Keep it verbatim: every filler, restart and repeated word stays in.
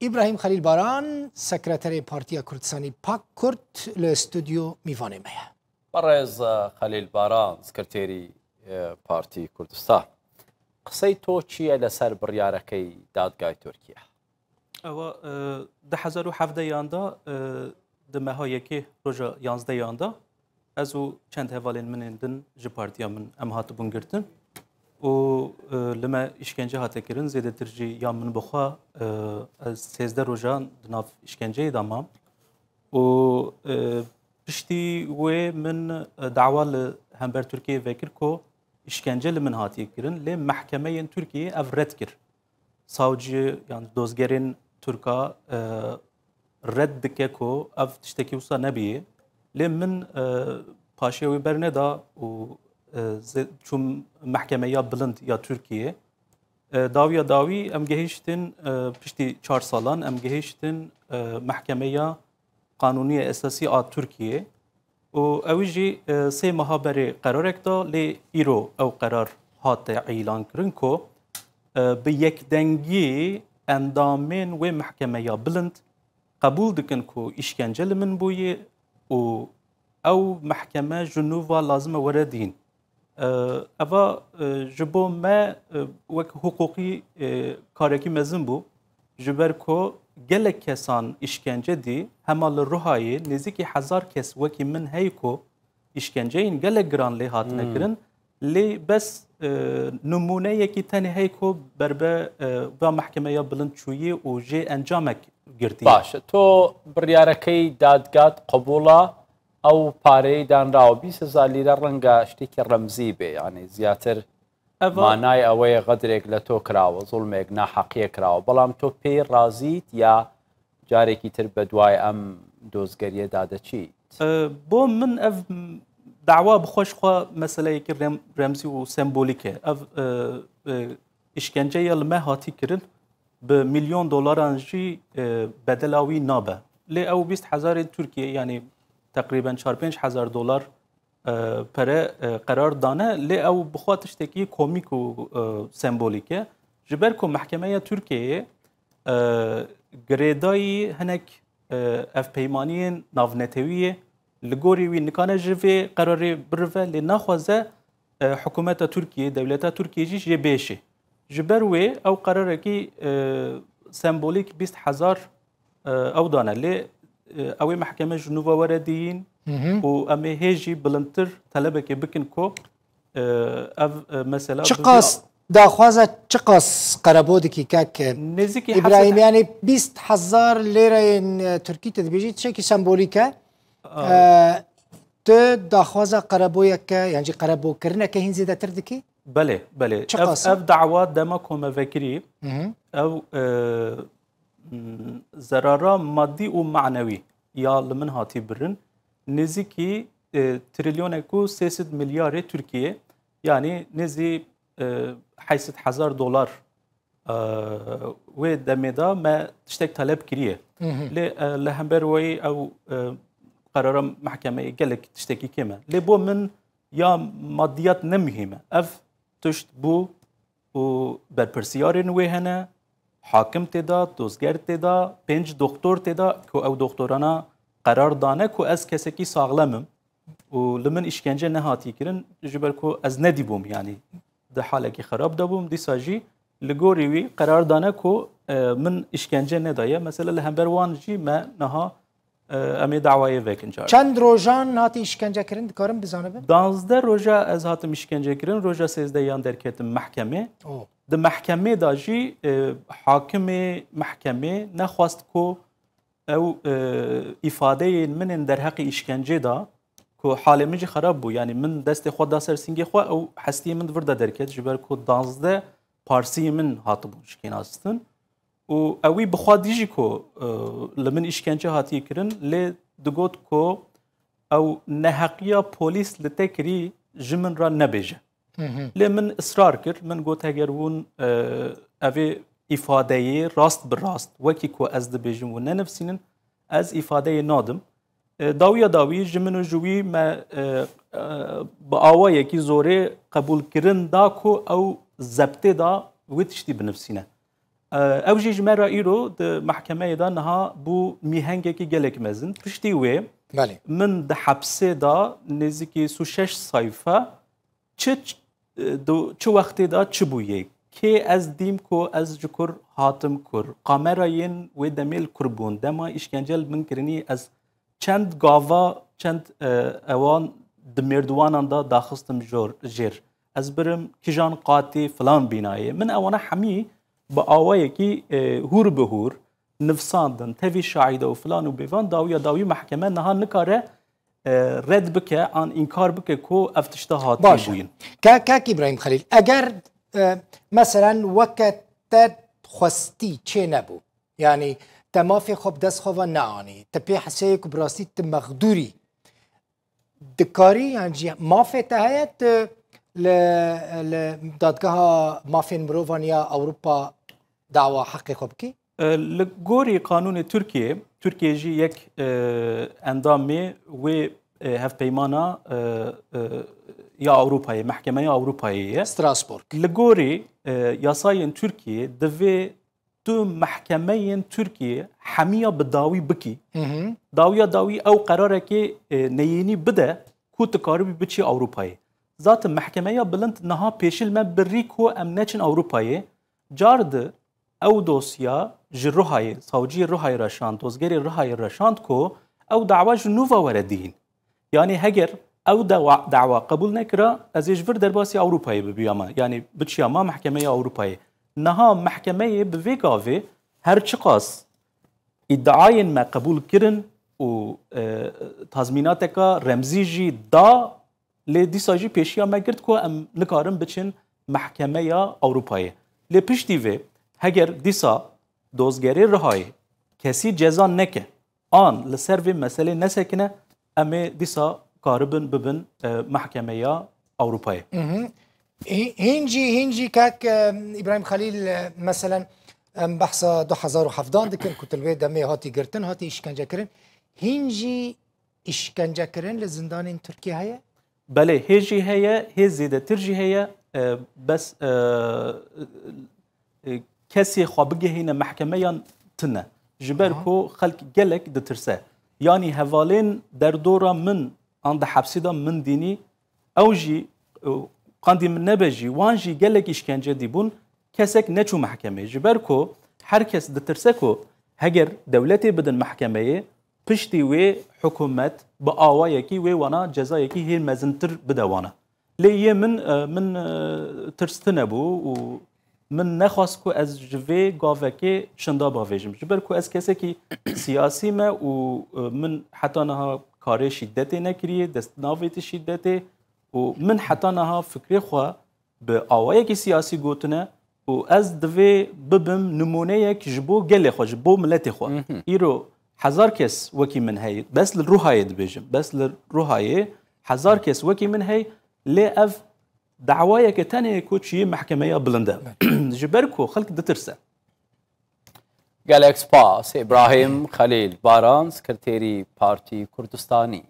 Îbrahîm Xelîl Baran, sekreterê Partiya Kurdistanî Pak Kurd, li stûdyo mîvanê me ye. Berêz Xelîl Baran, sekreterî e, Partî Kurdistan. Qisey to çi ye li ser biryarekey dadgay Tirkiye? Ewa e, du hezar û hevdeyan de e, di meha yekê roja yanzdeyan de ez û çend hevalên min ên din ji partiya min em hatibûn girtin û e, li me îşkence hate kirin, zêdetir jî ya min bi xwe e, ez sêzdeh rojan di nav îşkenceyê de mam û e, piştî wê min e, dawa li hember Tirkiyeyê vekir ku îşkence li min hatiye kirin, lê mehkemeyên Tirkiyeyê ev red kir. Savcı, yan dozgerên Tirka e, red dike ku ev tiştekî wisa nebiyê. Lê min e, paşê wê berneda û e, ze- çûm mehkemeya bilind ya Tirkiyeyê. E, dawiya dawî em gehiştin e, piştî çar salan em gehiştin e, mehkemeya qanûnî esasî a Tirkiyeyê. Û ew jî e, sê meha berê qerarek da, lê îro ew qerar hate îlan kirin ku e, bi yekdengî endamên wê mehkemeya bilind qebûl dikin ku îşkence li min bûye û ew mehkeme ji nû ve lazim e were dîn. E, eva e, ji bo me e, wek hiqûqî e, karekî mezin bû, ji ber ku gelek kesan îşkence dî, hema li Ruhayê nêzîkî hezar kes wekî min heye ku îşkenceyên gelek giran lê hatine kirin, lê bes e, nimûneyekî tenê heye ku berbe e, va mehkemeya bilind çûyî û jê encamek girtiye. Baş e, to biryarekey dadgad qebûla, ew pareyê danrawe bîst hezar lîre, renga ştêkî remzî bê, yanî ziyatir Eva, manayê ew ê xedrêk li to kirawe, zulmêk, naheqiyê kirawe, belam to pê razît ya carekî tir beduayê em dozgeriyê dade çît? E, bo min ev dawa bi xwe ji xwe meseleyekî rem, remzî û sembolîk e. Ev e, e, îşkenceya li me hatî kirin, bi milyon dolaran jî e, bedela wî nabe. Lê ew bîst hezarên Tirkiye, yanî teqrîben çar pênc hezar dolar e, pere e, qerar dane, lê ew bi xwe tiştekî komîk û e, sembolîk e. Ji ber ku mehkemeya Tirkiyeyê e, girêdayî hinek e, ev peymaniyên navnetewî ye, li gorî wî nikane ji vê qerarê birive, lê naxwaze e, hikûmeta Tirkiyê, dewleta Tirkiyê jî jê bêşê. Ji ber wê ew qerarekî e, sembolîk bîst hezar e, ew dane. Lê e, ew ê mehkeme ji nû ve were diyîn û em ê hê jî bilindtir telebekê bikin ku e, ev e, mesela bibe Çiqas daxwaza çiqas qerebodikî kek Nêzîkî Îbrahîm, heft sed yanî bîst hezar lêreyên e, Tirkî tu dibêjî tiştekî sembolîk e. E, tu daxwaza qereboyeke, yan jî qerebokirineke hîn zêdetir dikî? Belê, belê. Çiqas? Ev, ev dawa dema ku me vekirî, ew e, zerara madî û manewî ya li min hatî birin, nêzîkî e, trilyonek û sê sed milyarê Tirkiyê, yanî nêzî e, heyt sed hezar dolar e, wê demê de me tiştek teleb kiriye. Lê e, li hember weyî ew e, qerara mehkemeyê gelek tiştekî kêm e. Lê bo min ya madiyat ne muhîm e. Ev tişt bû û berpirsiyarên wê hene, hakim tê de, dozger tê de, pênc doktor tê de ku ew doktorana qerar dane ku ez kesekî saxlem im û li min îşkence nehatî kirin, ji ber ku ez nedîbûm, yanî di halekî xerab de bûm, dîsa jî li gorî wî qerar dane ku e, min îşkence nedaye. Mesela li hember wan jî me niha e, em ê dawayê vekin car. Çend rojan hatî îşkence kirin, dikarim bizanibim? Danzdeh roja ez hatim îşkence kirin, roja sêzdehiyan derketim mehkemê. Oh. Di mehkemê de jî e, hakimê mehkemê nexwest ku ew e, îfadeyên min ên derheqê îşkencê da ku halê min jî xerab bû. Yanî min destê xwe da ser singê xwe, ew hestiyê min di vir de derket, ji ber ku danzdeh parsiyê min hatibûn şikênastin. Û ewî bi xwe dî jî ku e, li min îşkence hatiye kirin, lê digot ku ew neheqiya polîs li te kirî ji min re nebêje. Lê min israr kir, min got, heger hûn e, evê îfadeyê rast bi rast, wekî ku ez dibêjim, hûn nenivîsînin, ez îfadeyê nadim. E, dawiya dawî ji min û ji wî me e, e, bi awayekî zorê qebûlkirin da ku ew zebtê da wê tiştî binivîsîne. Ew jî ji me re îro di mehkemeyê de niha bû mîhengekî gelek mezin. Piştî wê Belê. min di hepsê de nêzîkî sî û şeş sayfe çi, çi, e, do, çi wextê de çi bûye? Kê ez dîm ku ez ji kur hatim kur? Kamerayên wê demê li kur bûn? Dema îşkence li min kirinî ez çend gava, çend, e, ewan di mêrdiwanan de daxistim jor, jêr? Ez birim kijan qatê filan bînayê? Min ewana hemî bi awayekî, e, hûr bi hûr nivsandin, tevî şahîda û filan û bêvan, dawiya dawî mehkeme niha nikare, e, red bike an înkar bike ku ev tişta hatiye Baş e. bûyin. Ka, Kak İbrahim Xelîl, eger, e, meselen weke te xwestî çê nebû, yanî te mafê xwe bi dest xwe ve neanî, te pê heseyê ku bi rastî tu mexdûrî, dikarî, yan jî mafê te heye tu li, li Dadgeha Mafên Mirovan ya Ewropa dawa heqê xwe bikî? E, li gorî qanûnê Tirkiyê, Tirkiye jî yek, e, endamê wê, e, hevpeymana, e, e, ya Ewropayê, Mehkemeya Ewropayê ye. Strasbourg. Li gorî, e, yasayên Tirkiyê divê tu mehkemeyên Tirkiyê hemiya bi dawî bikî. Hı hı. Dawiya dawî ew qerarekê, e, neyênî bide ku tu karibî biçî Ewropayê. Zaten Mehkemeya Bilind niha pêşî li me birî ku em neçin Ewropayê. Car di ew dosya ji Ruhayê, savciyê Ruhayê re şand, dozgerê Ruhayê re şand ku ew dawa ji nû ve were dihîn. Yanî heger ew dawa, dawa qebûl nekira, ez ê ji vir derbasî Ewropayê bibiyama. Yanî biçiyama Mehkemeya Ewropayê. Niha mehkemeyê bi vê gavê her çiqas îdiayên me qebûl kirin û, e, tazmînateka remzî jî da, lê dîsa jî pêşiya me girt ku em nikarin biçin Mehkemeya Ewropayê. Lê piştî vê, heger dîsa dozgerê Rihayê kesî ceza neke an li ser vê meselê nesekine, em ê dîsa karibin bibin, e, Mehkemeya Ewropayê. Hı hı. Hî-, Hîn jî, hîn jî kak, e, Îbrahîm Xelîl, e, meselen, em behsa du hezar û hevdan dikin ku tu li wê demê hatî girtin, hatî îşkence kirin. Hîn jî îşkence kirin li zindanên Tirkiyê heye? Belê, hê jî heye, hê zêdetir jî heye, e, bes, e, e, kesê xwe bigihîne mehkemeyan tune. Ji ber Aha. ku xelk gelek ditirse. Yanî hevalên derdora min an di hepsî de min dînî, ew jî, e, qandî min nebe jî, wan jî gelek îşkence dîbûn, kesek neçû mehkemeyê. Ji ber ku her kes ditirse ku heger dewletê bidin mehkemeyê, piştî wê hikûmet bi awayekî wê wana cezayekî hê mezintir bide wana. Lê yê min, e, min, e, tirs tune bû û min nexwast ku ez ji vê gavekê şinda bavêjim. Ji ber ku ez kesekî siyasî me û, e, min heta niha karê şîdetê nekiriye, dest navêtî şîdetê û min heta niha fikrê xwe bi awayekî siyasî gotine û ez divê bibim nimûneyek ji bo gelê xwe, ji bo miletê xwe. Îro hezar kes wekî min heye, bes li Ruhayê dibêjim, bes li Ruhayê hezar kes wekî min heye, lê ev dawayeke tenê ku çiyê mehkemeya bilind e. Ji ber ku xelk ditirse. Gelek spas. Îbrahîm Xelîl Baran, sekreterî Partî Kurdistanî.